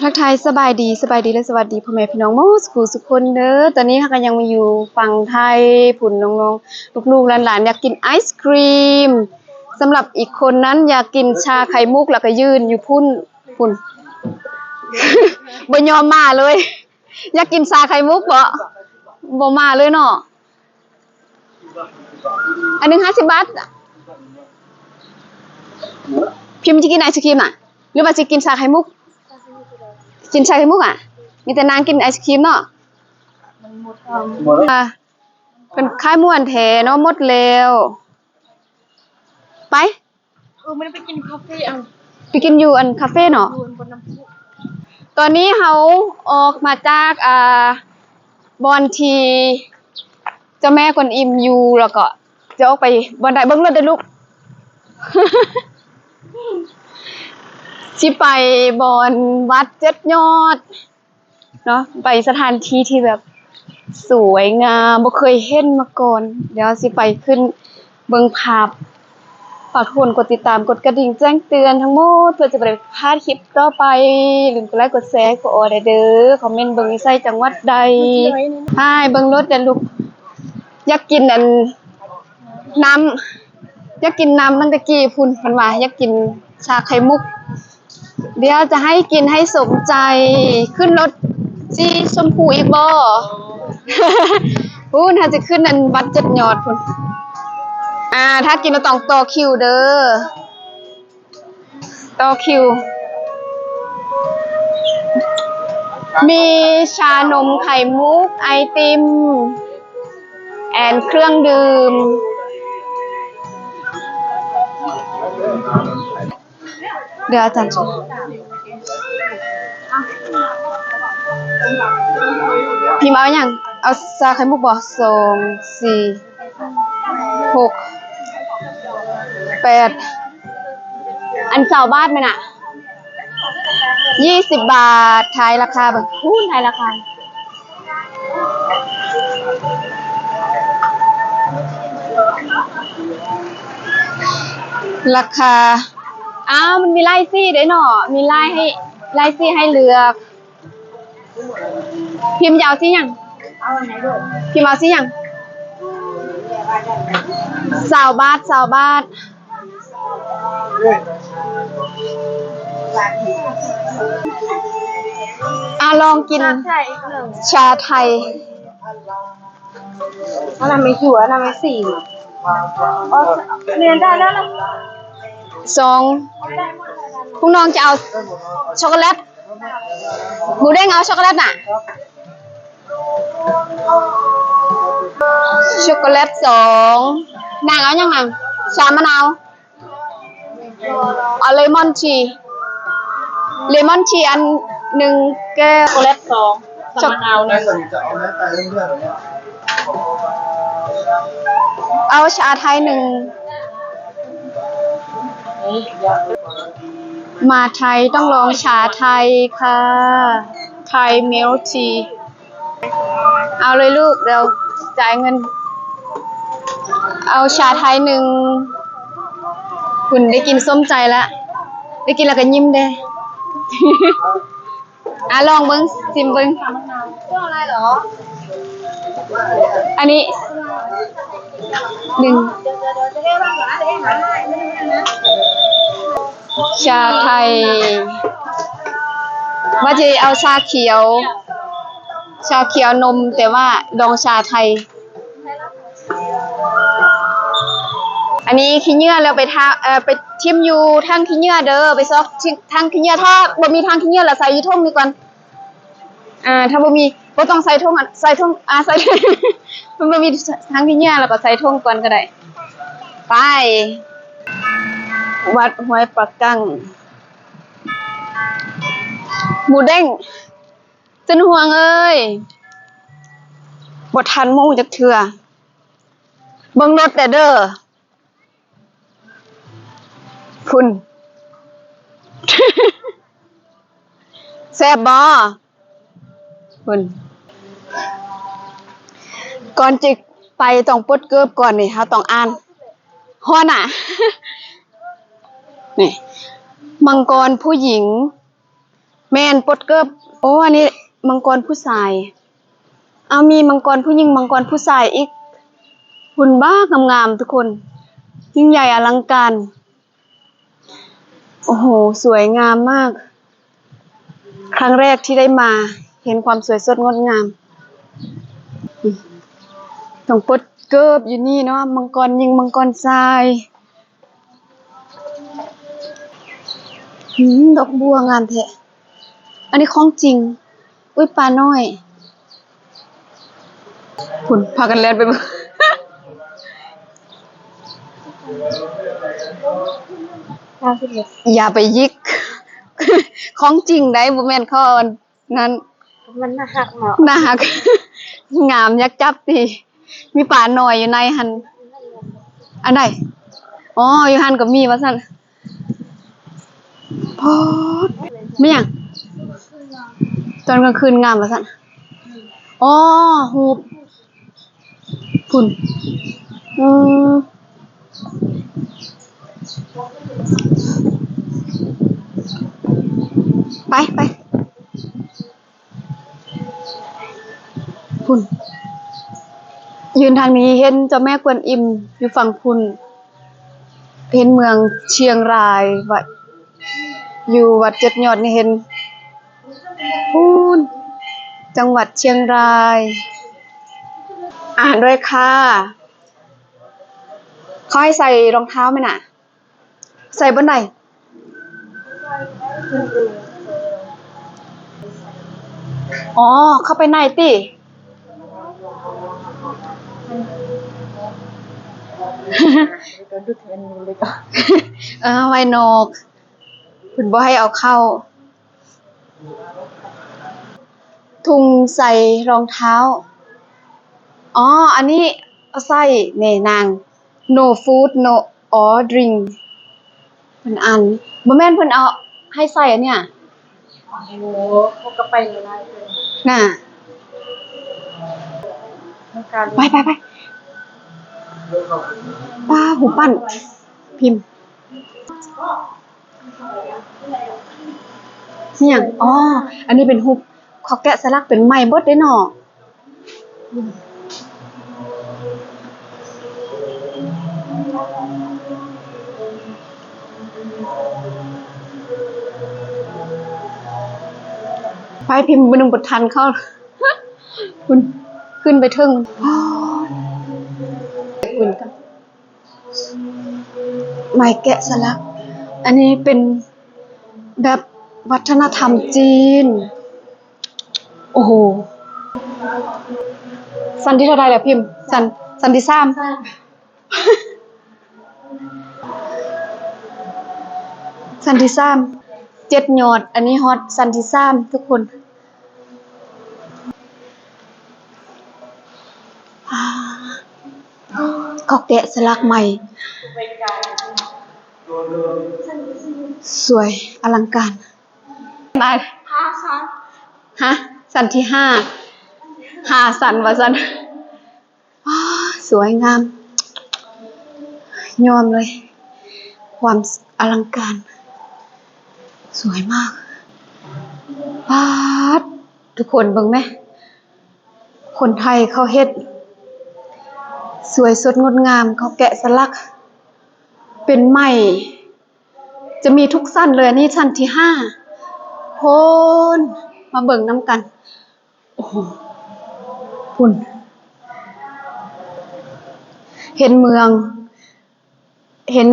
ທັກທາຍສະບາຍດີ, ສະບາຍດີ ແລະ ສະຫວັດດີພໍ່ແມ່ພີ່ນ້ອງໝົດສູ່ຜູ້ສູ່ຄົນເດີ. ຕອນນີ້ເຮົາກໍຍັງມາຢູ່ຝັ່ງໄທພຸ້ນ, ນ້ອງໆ ລູກໆ ຫຼານໆ ຢາກກິນໄອສະຄຣີມ. ສຳລັບອີກຄົນນັ້ນຢາກກິນຊາໄຂ່ມຸກ ແລ້ວກໍຢືນຢູ່ພຸ້ນ, ພຸ້ນ ບໍ່ຍອມມາເລີຍ. ຢາກກິນຊາໄຂ່ມຸກເບາະ? ບໍ່ມາເລີຍເນາະ. ອັນໜຶ່ງຫ້າສິບບາດ. ພິມຈະກິນໄອສະຄຣີມນະ ຫຼືວ່າຊິກິນຊາໄຂ່ມຸກ? ກິນຊາໄຂ່ມຸກອະ. ມີແຕ່ນາງກິນໄອສະຄຣີມເນາະ. ອ່າ ເພິ່ນຂາຍມ່ວນແທ້ເນາະ. ໝົດແລ້ວ. ໄປ. ເອີ ມື້ນີ້ໄປກິນຄາເຟ ເອົາ ໄປກິນຢູ່ອັນຄາເຟເນາະ. ຢູ່ອັນບົນນ້ຳພຸ. ຕອນນີ້ເຮົາອອກມາຈາກ ອ່າ ບ່ອນທີ່ເຈົ້າແມ່ກວນອິມຢູ່ ແລ້ວກໍຈະອອກໄປບ່ອນໃດ? ເບິ່ງລົດເດີ້ລູກ. ຊິໄປບ່ອນວັດເຈັດຍອດ ເນາະ, ໄປສະຖານທີ່ທີ່ແບບສວຍງາມ ບໍ່ເຄີຍເຫັນມາກ່ອນ. ດຽວຊິໄປຂຶ້ນເບິ່ງພາບ. ຝາກທຸກຄົນກົດຕິດຕາມ ກົດກະດິ່ງແຈ້ງເຕືອນທັງໝົດ ເພື່ອຈະບໍ່ໄດ້ພາດຄລິບຕໍ່ໄປ. ຢ່າລືມກົດໄລກ໌ ກົດແຊ ກົດອໍແດ່ເດີ. ຄອມເມັນເບິ່ງຢູ່ໃສ ຈັງຫວັດໃດ. ອ້າຍ ເບິ່ງລົດແດ່ລູກ. ຢາກກິນອັນ ນ້ຳ ຢາກກິນນ້ຳຕັ້ງແຕ່ກີ້ພຸ້ນ. ເພິ່ນວ່າຢາກກິນຊາໄຂ່ມຸກ. ດຽວຈະໃຫ້ກິນໃຫ້ສົມໃຈ. ຂຶ້ນລົດສີຊົມພູອີກບໍ່? ພຸ້ນ ເຮົາຈະຂຶ້ນອັນວັດເຈັດຍອດພຸ້ນ. ອ່າ ຖ້າກິນລະຕ້ອງຕໍ່ຄິວເດີ. ຕໍ່ຄິວ. ມີຊານົມໄຂ່ມຸກ, ໄອຕິມ ແອນ ເຄື່ອງດື່ມ. ດຽວອາຈານ ພິມເອົາຫຍັງ? ເອົາຊາໄຂ່ມຸກບໍ່? ສອງ ສີ່ ຫົກ ແປດ ອັນ ຊາວບາດແມ່ນນະ? ຍີ່ສິບບາດ. ທາຍລາຄາເບິ່ງ. ໂອ້ ທາຍລາຄາ. ລາຄາ ອ້າວ ມັນມີຫຼາຍສີເດ້ເນາະ, ມີຫຼາຍໃຫ້ ຫຼາຍສີໃຫ້ເລືອກ. ພິມຈະເອົາສີຫຍັງ? ພິມເອົາສີຫຍັງ? ຊາວບາດ ຊາວບາດ. ອາ ລອງກິນຊາໄທ. ອັນນັ້ນມີຢູ່ ອັນນັ້ນມີສີ່. ອໍ ແມ່ນໄດ້ແລ້ວລະ. ສອງ ພວກນ້ອງຈະເອົາຊັອກໂກແລັດ? ໝູເດ້ງເອົາຊັອກໂກແລັດນະ? ຊັອກໂກແລັດສອງ. ນາງເອົາຫຍັງນາງ? ຊາມະນາວ. ເອົາເລມອນທີ ເລມອນທີອັນໜຶ່ງແກ້ວ. ຊັອກໂກແລັດສອງ ຊາມະນາວໜຶ່ງ. ເອົາຊາໄທໜຶ່ງ. ມາໄທຕ້ອງລອງຊາໄທຄ່ະ. ໄທມິລທີ. ເອົາເລີຍລູກ, ດຽວຈ່າຍເງິນ. ເອົາຊາໄທໜຶ່ງ. ຄຸນໄດ້ກິນສົມໃຈລະ, ໄດ້ກິນແລ້ວກໍຍິ້ມເດ້. ອາ ລອງເບິ່ງ, ຊິມເບິ່ງ. ອັນນີ້ໜຶ່ງ. ຊາໄທ ວ່າຈະເອົາຊາຂຽວ, ຊາຂຽວນົມ, ແຕ່ວ່າດອງຊາໄທ. ອັນນີ້ຂີ້ເຫຍື້ອແລ້ວໄປທາ, ເອີ, ໄປຖິ້ມຢູ່ຖັງຂີ້ເຫຍື້ອເດີ, ໄປຊອກຖັງຂີ້ເຫຍື້ອ. ຖ້າບໍ່ມີຖັງຂີ້ເຫຍື້ອແລ້ວໃສ່ຢູ່ຖົງນີ້ກ່ອນ. ອ່າ ຖ້າບໍ່ມີ ບໍ່ຕ້ອງໃສ່ຖົງ, ອັນ ໃສ່ຖົງ ອ່າ ໃສ່ ມັນບໍ່ມີຖັງຂີ້ເຫຍື້ອ ແລ້ວກໍໃສ່ຖົງກ່ອນກໍໄດ້. ໄປ ວັດຫ້ວຍປາກັງ. ໝູເດ້ງ ຈົນຫ່ວງເອີຍ, ບໍ່ທັນໝູຈັກເທື່ອ. ເບິ່ງລົດແດ່ເດີ. ພຸ້ນ ແຊບບໍ່? ພຸ້ນ ກ່ອນຈະໄປຕ້ອງປົດເກີບກ່ອນນີ້, ເຮົາຕ້ອງອ່ານ. ຮ້ອນນະ. ນີ້ ມັງກອນຜູ້ຍິງ. ແມ່ນ ປົດເກີບ. ໂອ້ ອັນນີ້ມັງກອນຜູ້ຊາຍ. ເອົາ ມີມັງກອນຜູ້ຍິງ ມັງກອນຜູ້ຊາຍອີກ. ພຸ້ນ ບ້າງາມໆ ທຸກຄົນ, ຍິ່ງໃຫຍ່ອະລັງການ. ໂອ້ໂຫ ສວຍງາມມາກ. ຄັ້ງແລກທີ່ໄດ້ມາເຫັນຄວາມສວຍສົດງົດງາມ. ອືມ ຕ້ອງປົດເກີບຢູ່ນີ້ເນາະ, ມັງກອນຍິງ ມັງກອນຊາຍ. ອືມ ດອກບົວງາມແທ້. ອັນນີ້ຂອງຈິງ. ອຸ້ຍ ປານ້ອຍ. ພຸ້ນ ພາກັນແລ່ນໄປເບິ່ງ. ຫ້າສິບເອັດ ຢ່າໄປຢິກ. ຂອງຈິງໃດ໋ ບໍ່ແມ່ນເຂົາອັນນັ້ນ. ມັນໜ້າຮັກເນາະ. ໜ້າຮັກ. ງາມ ຢາກຈັບຕິ. ມີປານ້ອຍຢູ່ໃນຫັ້ນ. ອັນໃດ? ອໍ ຢູ່ຫັ້ນກໍມີວ່າຊັ້ນ. ໂພດ ແມ່ນຫຍັງ? ຕອນກາງຄືນງາມວ່າຊັ້ນ. ອໍ ຮູບ ພຸ້ນ. ອືມ ໄປ ໄປ. ພຸ້ນ ຢືນທາງນີ້ເຫັນເຈົ້າແມ່ກວນອິມຢູ່ຝັ່ງພຸ້ນ, ເຫັນເມືອງຊຽງລາຍ ວັດ ຢູ່ວັດເຈັດຍອດນີ້ເຫັນ ພຸ້ນ ຈັງຫວັດຊຽງລາຍ. ອາຫານດ້ວຍຄ່າ. ເຂົາໃຫ້ໃສ່ລອງເທົ້າແມ່ນນະ? ໃສ່ບ່ອນໃດ? ອໍ ເຂົ້າໄປໃນຕິ? ເອີ ໄວ້ນອກ ເພິ່ນບໍ່ໃຫ້ເອົາເຂົ້າ. ຖົງໃສ່ລອງເທົ້າ. ອໍ ອັນນີ້ໃສ່ ນີ້ນາງ no food no or drink ເພິ່ນອ່ານ ບໍ່ແມ່ນ ເພິ່ນເອົາໃຫ້ໃສ່ອັນເນີ້ຍ. ໂອ້ ເຂົາກໍໄປຫຼາຍໆ ນະ ໄປ ໄປ ໄປ. ປ້າ ຮູບປັ້ນ ພິມ. ອີ່ຫຍັງ? ອໍ ອັນນີ້ເປັນຮູບ ເຂົາແກະສະຫຼັກເປັນໄມ້ເບິດເດ້ເນາະ. ໄປ ພິມ ມື້ໜຶ່ງບໍ່ທັນເຂົາ. ພຸ້ນ ຂຶ້ນໄປເທິງ. ໂອ້ຍ ໄມ້ແກະສະຫຼັກ ອັນນີ້ເປັນແບບວັດທະນະທຳຈີນ. ໂອ້ໂຫ ຊັ້ນທີເທົ່າໃດລະພິມ? ຊັ້ນ ຊັ້ນທີສາມ ຊັ້ນທີສາມ ເຈັດຍອດ ອັນນີ້ຮອດຊັ້ນທີສາມ ທຸກຄົນ. ເຂົາແກະສະຫຼັກໃໝ່ ສວຍອະລັງການ. ມາ ຫ້າຊັ້ນ ຮະ? ຊັ້ນທີຫ້າ ຫ້າຊັ້ນວ່າຊັ້ນ. ວ້າ ສວຍງາມ ຍອມເລີຍ ຄວາມອະລັງການ ສວຍມາກ. ປາດ ທຸກຄົນເບິ່ງແມ ຄົນໄທເຂົາເຮັດ ສວຍສົດງົດງາມ ເຂົາແກະສະຫຼັກເປັນໄມ້ ຈະມີທຸກຊັ້ນເລີຍ. ອັນນີ້ຊັ້ນທີຫ້າ ໂພນ ມາເບິ່ງນຳກັນ. ໂອ້ໂຫ ພຸ້ນ ເຫັນເມືອງ ເຫັນ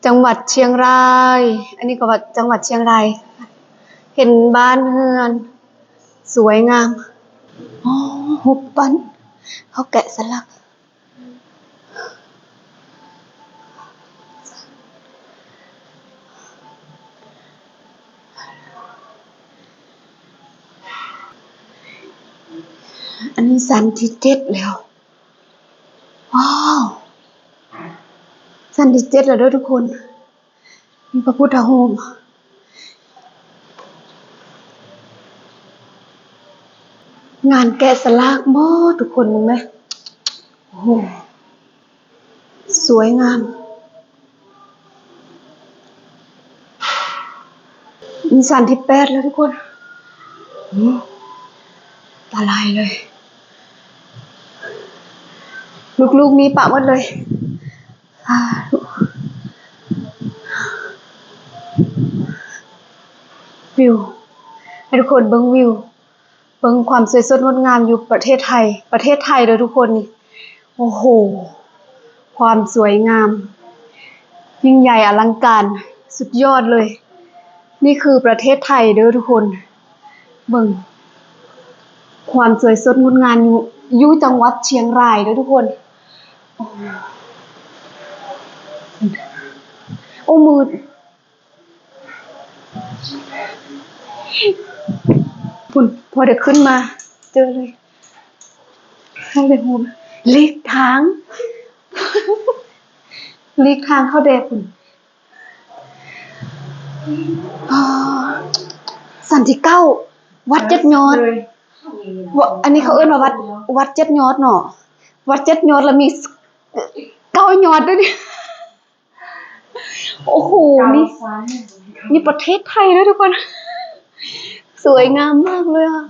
ຈັງຫວັດຊຽງລາຍ ອັນນີ້ກໍວ່າຈັງຫວັດຊຽງລາຍ ເຫັນບ້ານເຮືອນ ສວຍງາມ. ອໍ ຮູບປັ້ນ ເຂົາແກະສະຫຼັກ. ອັນນີ້ຊັ້ນທີເຈັດແລ້ວ. ວ້າວ ຊັ້ນທີເຈັດແລ້ວເດີທຸກຄົນ. ມີພະພຸດທະຮູບ ງານແກະສະຫຼັກໝົດ ທຸກຄົນເບິ່ງແມ. ໂອ້ໂຫ ສວຍງາມ. ຊັ້ນທີແປດແລ້ວທຸກຄົນ. ໂອ້ ຕາລາຍເລີຍ. ລູກໆນີ້ປະໝົດເລີຍ. ສາທຸ. ວິວ ໃຫ້ທຸກຄົນເບິ່ງວິວ. ເບິ່ງຄວາມສວຍສົດງົດງາມຢູ່ປະເທດໄທ, ປະເທດໄທເດີທຸກຄົນນີ້. ໂອ້ໂຫ ຄວາມສວຍງາມ ຍິ່ງໃຫຍ່ອະລັງການ ສຸດຍອດເລີຍ. ນີ້ຄືປະເທດໄທເດີທຸກຄົນ. ເບິ່ງຄວາມສວຍສົດງົດງາມຢູ່ ຢູ່ຈັງຫວັດຊຽງລາຍເດີທຸກຄົນ. ໂອ້ ມືດ. ພຸ້ນ ພໍໄດ້ຂຶ້ນມາເຈີເລີຍ. ໃຫ້ໄດ້ຮູ້ ຫຼີກທາງ ຫຼີກທາງເຂົ້າແດ່ພຸ້ນ. ອໍ ຊັ້ນທີເກົ້າ ວັດເຈັດຍອດ. ວະ ອັນນີ້ເຂົາເອີ້ນວ່າວັດ ວັດເຈັດຍອດເນາະ. ວັດເຈັດຍອດ ແລ້ວມີເກົ້າຍອດດ້ວຍນີ້. ໂອ້ໂຫ ນີ້ ນີ້ປະເທດໄທເດີທຸກຄົນ. ສວຍງາມມາກເລີຍອະ.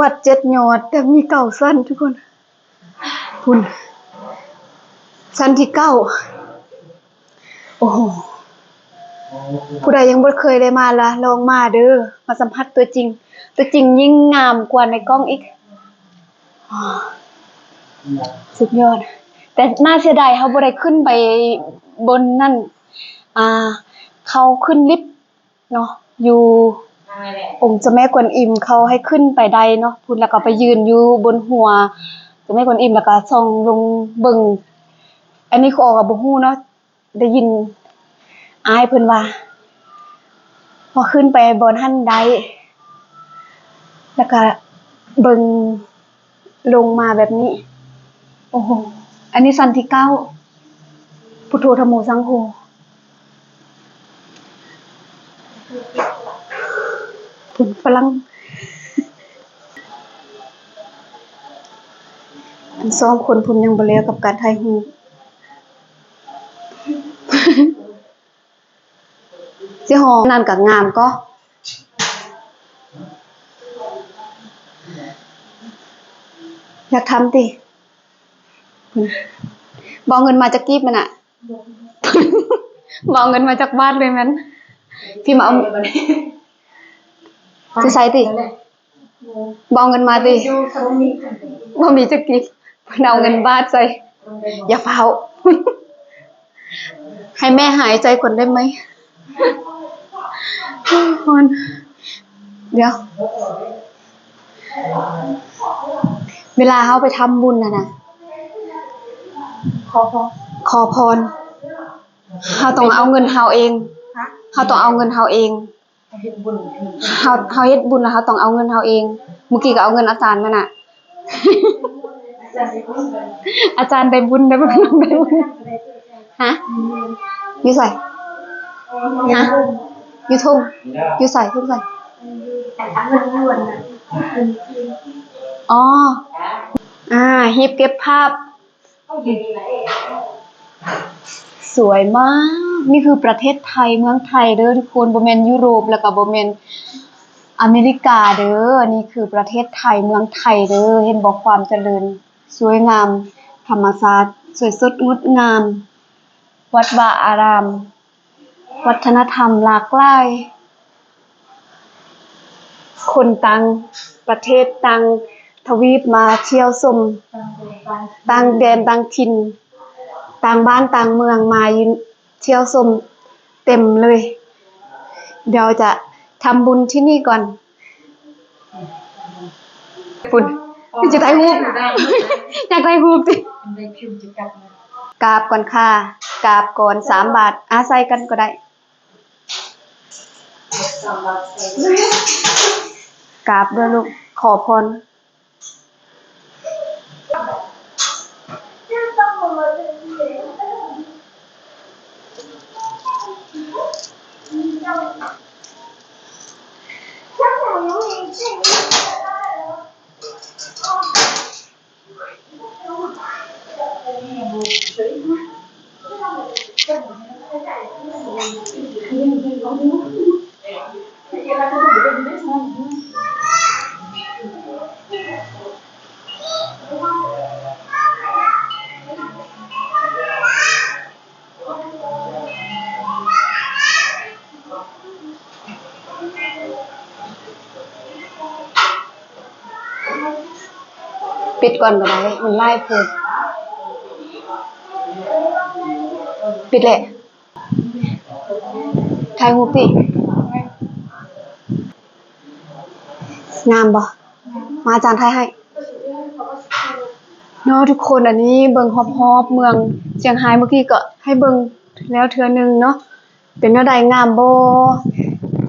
ວັດເຈັດຍອດ ແຕ່ມີເກົ້າຊັ້ນທຸກຄົນ. ພຸ້ນ ຊັ້ນທີເກົ້າ. ໂອ້ໂຫ ຜູ້ໃດຍັງບໍ່ເຄີຍໄດ້ມາລະ ລອງມາເດີ ມາສຳຜັດຕົວຈິງ. ຕົວຈິງຍິ່ງງາມກວ່າໃນກ້ອງອີກ. ອໍ ສຸດຍອດ. ແຕ່ໜ້າເສຍດາຍເຮົາບໍ່ໄດ້ຂຶ້ນໄປບົນນັ້ນ. ອ່າ ເຂົາຂຶ້ນລິບເນາະ ຢູ່ອົງເຈົ້າແມ່ກວນອິມ ເຂົາໃຫ້ຂຶ້ນໄປໄດ້ເນາະ ພຸ້ນ. ແລ້ວກໍໄປຢືນຢູ່ບົນຫົວເຈົ້າແມ່ກວນອິມ ແລ້ວກໍສ່ອງລົງເບິ່ງ. ອັນນີ້ຄືອອກກໍບໍ່ຮູ້ເນາະ. ໄດ້ຍິນອ້າຍເພິ່ນວ່າ ພໍຂຶ້ນໄປບ່ອນຫັ້ນໄດ້ ແລ້ວກະເບິ່ງລົງມາແບບນີ້. ໂອ້ໂຫ ອັນນີ້ຊັ້ນທີເກົ້າ. ພຸດໂທ ທຳໂມ ສັງໂຄ. ພຸ້ນຝຣັ່ງ ອັນສອງຄົນພຸ້ນຍັງບໍ່ແລ້ວກັບການຖ່າຍຮູບ. ຊິຫໍນັ້ນກະງາມກໍ ຢາກທຳຕິ? ບໍ່ເອົາເງິນມາຈັກກີບມັນນະ. ບໍ່ເອົາເງິນມາຈັກບາດເລີຍແມ່ນ. ພິມເອົາ ຊິໃສ່ຕິ? ບໍ່ເອົາເງິນມາຕິ? ບໍ່ມີຈັກກີບ. ເພິ່ນເອົາເງິນບາດໃສ່. ຢ່າຟ້າວ. ໃຫ້ແມ່ຫາຍໃຈກ່ອນໄດ້ໄໝ? ຮ້ອນ. ດຽວ. ເວລາເຮົາໄປທຳບຸນຫັ້ນນະ ຂໍພອນ ຂໍພອນ ເຮົາຕ້ອງເອົາເງິນເຮົາເອງ. ຮະ? ເຮົາຕ້ອງເອົາເງິນເຮົາເອງ. ເຮົາເຮັດບຸນ ເຮົາ ເຮົາເຮັດບຸນແລ້ວເຮົາຕ້ອງເອົາເງິນເຮົາເອງ. ມື້ກີ້ກໍເອົາເງິນອາຈານມານະ. ອາຈານໄດ້ບຸນ ໄດ້ບຸນ ໄດ້ບຸນ. ຮະ? ຢູ່ໃສ? ຮະ? ຢູ່ທົ່ງ? ຢູ່ໃສ? ທົ່ງໃສ? ອໍ ອ່າ ຮີບເກັບພາບ. ສວຍມາກ. ນີ້ຄືປະເທດໄທ ເມືອງໄທເດີທຸກຄົນ. ບໍ່ແມ່ນຢູໂຣບ ແລ້ວກໍບໍ່ແມ່ນອາເມລິກາເດີ. ນີ້ຄືປະເທດໄທ ເມືອງໄທເດີ. ເຫັນບໍ່ ຄວາມຈະເລີນ ສວຍງາມ ທຳມະຊາດ ສວຍສົດງົດງາມ ວັດວາອາຣາມ ວັດທະນະທຳຫຼາກຫຼາຍ. ຄົນຕ່າງປະເທດ ຕ່າງທະວີບມາທ່ຽວຊົມ, ຕ່າງແດນຕ່າງຖິ່ນ, ຕ່າງບ້ານຕ່າງເມືອງມາຢູ່ທ່ຽວຊົມເຕັມເລີຍ. ດຽວຈະທຳບຸນທີ່ນີ້ກ່ອນ. ພຸ້ນ ຈະຖ່າຍຮູບ ຢາກຖ່າຍຮູບຕິ? ກາບກ່ອນຄ່າ ກາບກ່ອນ ສາມບາດ. ອາ ໃສ່ກັນກໍໄດ້. ກາບເດີລູກ ຂໍພອນ. ປິດກ່ອນກໍໄດ້ ມັນຫຼາຍໂພດ. ປິດແຫຼະ. ຖ່າຍຮູບຕິ. ງາມບໍ່? ມາ ອາຈານຖ່າຍໃຫ້ເນາະທຸກຄົນ. ອັນນີ້ເບິ່ງຮອບໆເມືອງຊຽງຮາຍ ມື້ກີ້ກໍໃຫ້ເບິ່ງແລ້ວເທື່ອໜຶ່ງເນາະ. ເປັນແນວໃດ ງາມບໍ່?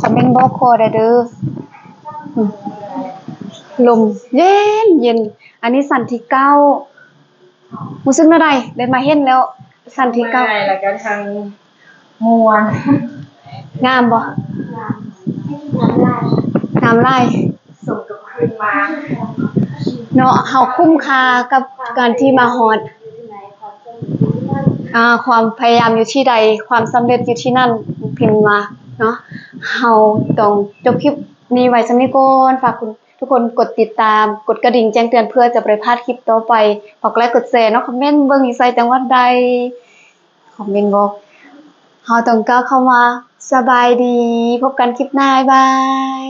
ຄອມເມັນບອກຂໍໄດ້ເດີ. ອືມ ລົມເຢັນໆ. ອັນນີ້ຊັ້ນທີເກົ້າ. ຮູ້ສຶກແນວໃດ ໄດ້ມາເຫັນແລ້ວຊັ້ນທີເກົ້າ? ງ່າຍ ແລ້ວກໍທັງມ່ວນ. ງາມບໍ່? ງາມຫຼາຍ. ສົມກັບຄືນມາເນາະ. ເຮົາຄຸ້ມຄ່າກັບການທີ່ມາຮອດ. ອ່າ ຄວາມພະຍາຍາມຢູ່ທີ່ໃດ ຄວາມສຳເລັດຢູ່ທີ່ນັ້ນ ເພິ່ນວ່າເນາະ. ເຮົາຕ້ອງຈົບຄລິບນີ້ໄວ້ສ່ຳນີ້ກ່ອນ. ຝາກ ທຸກຄົນກົດຕິດຕາມ ກົດກະດິ່ງແຈ້ງເຕືອນ ເພື່ອຈະບໍ່ໄດ້ພາດຄລິບຕໍ່ໄປ. ຝາກກົດໄລກົດແຊເນາະ. ຄອມເມັນເບິ່ງຢູ່ໃສ ຈັງຫວັດໃດ ຄອມເມັນບອກ. ເຮົາຕ້ອງກ່າວຄຳວ່າ ສະບາຍດີ. ພົບກັນຄລິບໜ້າ. ບາຍບາຍ.